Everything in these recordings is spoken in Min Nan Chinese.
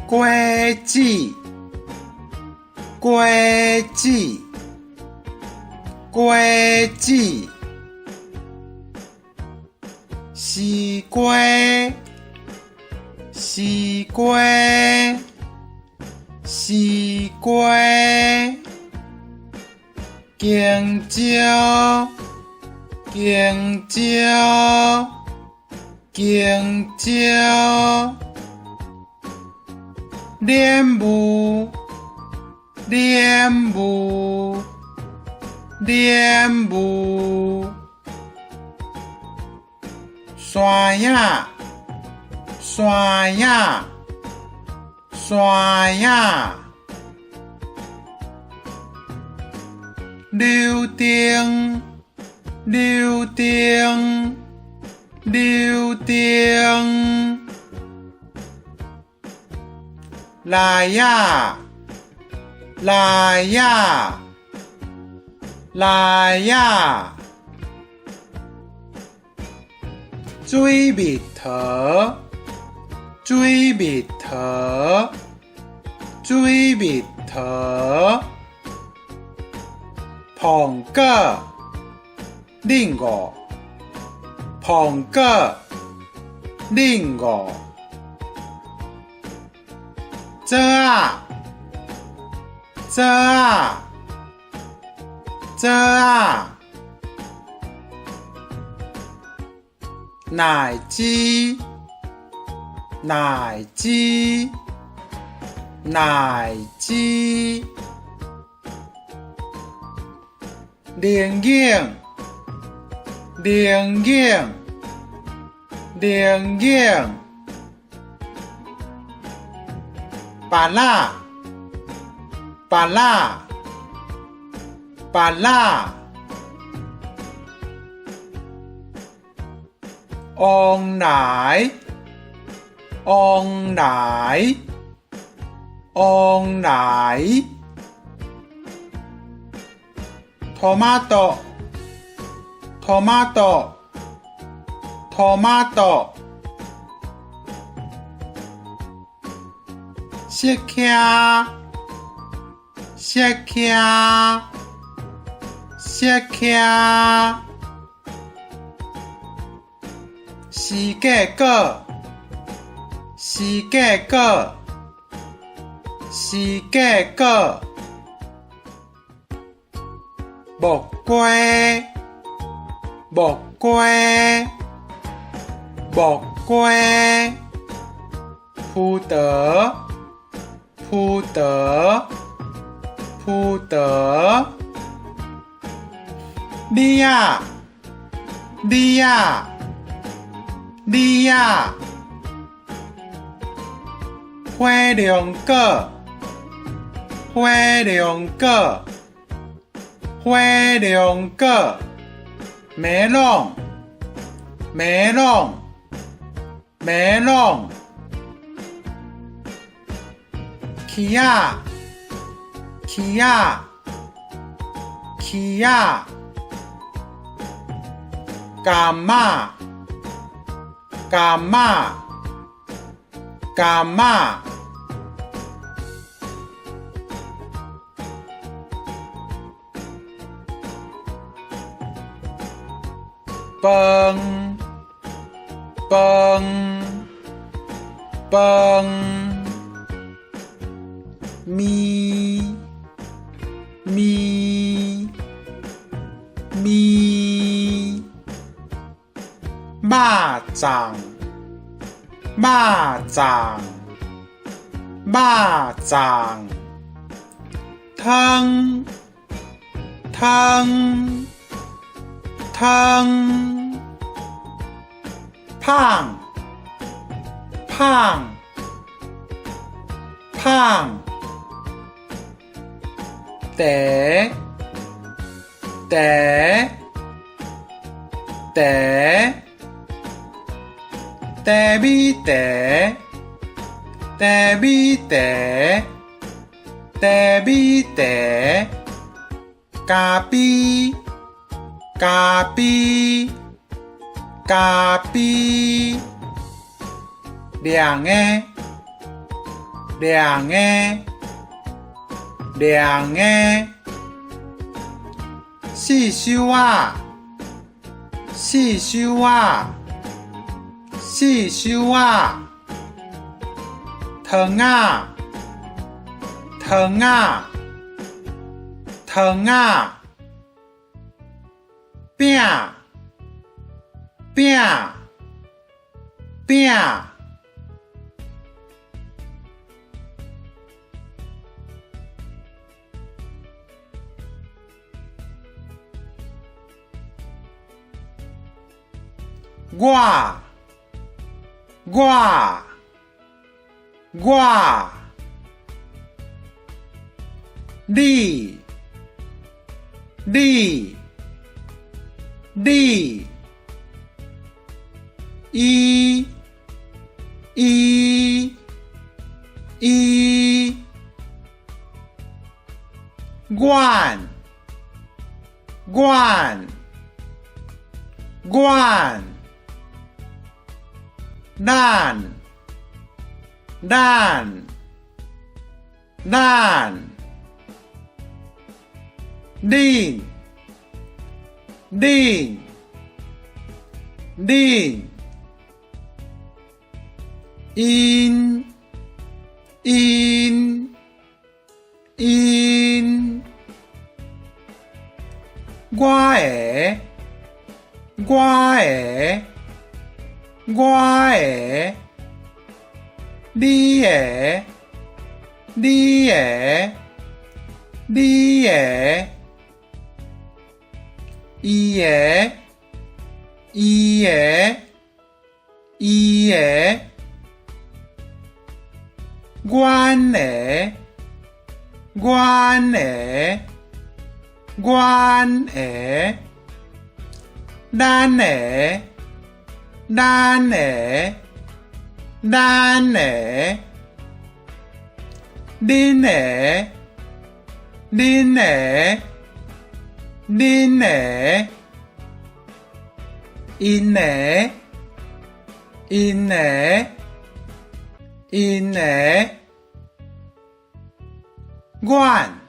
果子，果子，果子，西瓜，西瓜，西瓜，香蕉，香蕉，香蕉，蓮霧，蓮霧，蓮霧，山仔，山仔，山仔，柳丁，柳丁，柳丁，來仔，來仔，來仔，水蜜桃，水蜜桃，水蜜桃，蘋果，冷五，蘋果，冷五，棗仔，棗仔，棗仔，奶雞，奶雞，奶雞，靈影，靈影，靈影，芭樂，芭樂，芭樂，旺來，旺來，旺來，トマト，トマト，トマト，釋迦，釋迦，釋迦，釋迦果，釋迦果，釋迦果，木瓜，木瓜，木瓜，葡萄，葡萄，葡萄，李仔，李仔，李仔，火龍果，火龍果，火龍果，メロン，メロン，メロン，起仔，起仔，起仔，柑仔，柑仔，柑仔，飯，飯，飯，麵，麵，麵，肉粽，肉粽，肉粽，湯，湯，湯，麭，麭，麭，茶，茶，茶，茶米茶，茶米茶，茶米茶，咖啡，咖啡，咖啡，涼的，兩个，兩个，四手仔，四手仔，四手仔，糖仔，糖仔，糖仔，餅，餅，餅。我，我，我，你，你，你，伊，伊，伊，阮，阮，阮。咱，咱，咱，恁，恁，恁，𪜶，𪜶，𪜶，我的，我的。我的，你的，你的，你的，伊的，伊的，伊的，阮的，阮的，阮的，咱的。咱的，咱的，恁的，恁的，恁的，𪜶的，𪜶的，𪜶的，阮，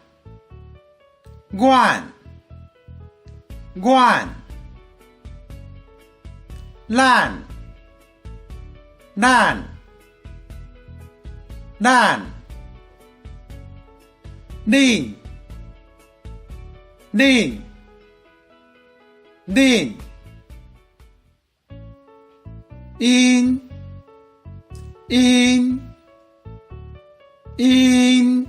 阮，阮。咱，咱，咱，恁，恁，恁，𪜶，𪜶，𪜶。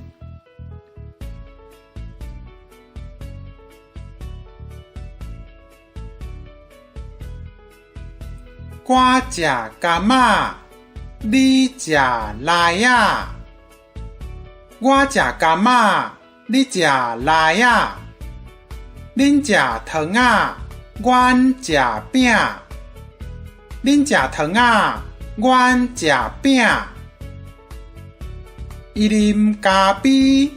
我食柑仔，你食梨仔。我食柑仔，你食梨仔。恁食糖仔，阮食餅。恁食糖仔，阮食餅。伊啉咖啡，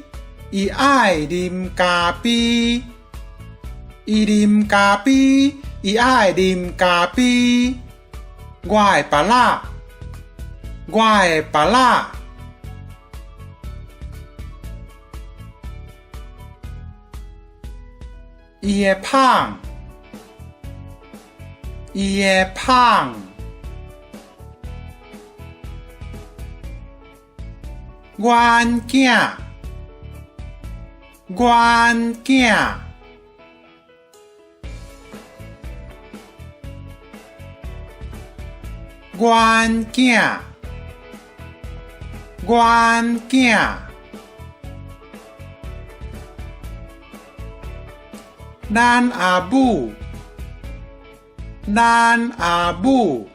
伊愛啉咖啡。伊啉咖啡，伊愛啉咖啡。我的腹仔，我的腹仔。伊的麭，伊的麭。阮囝，阮囝。阮囝，阮囝。咱阿母，咱阿母。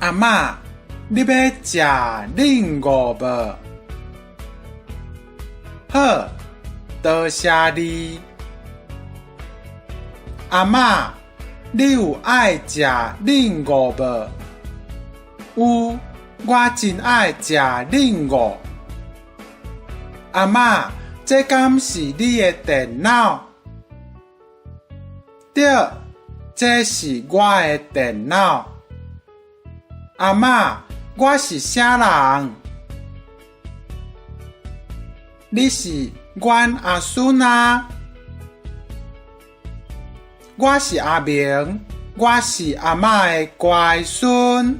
阿嬤，你欲食冷五無？好，多謝你。阿嬤，你有愛食冷五無？有，我真愛食冷五。阿嬤，這敢是你的電腦？對，這是我的電腦。阿嬤，我是啥人？你是阮阿孫啊。我是阿明，我是阿嬤的乖孫。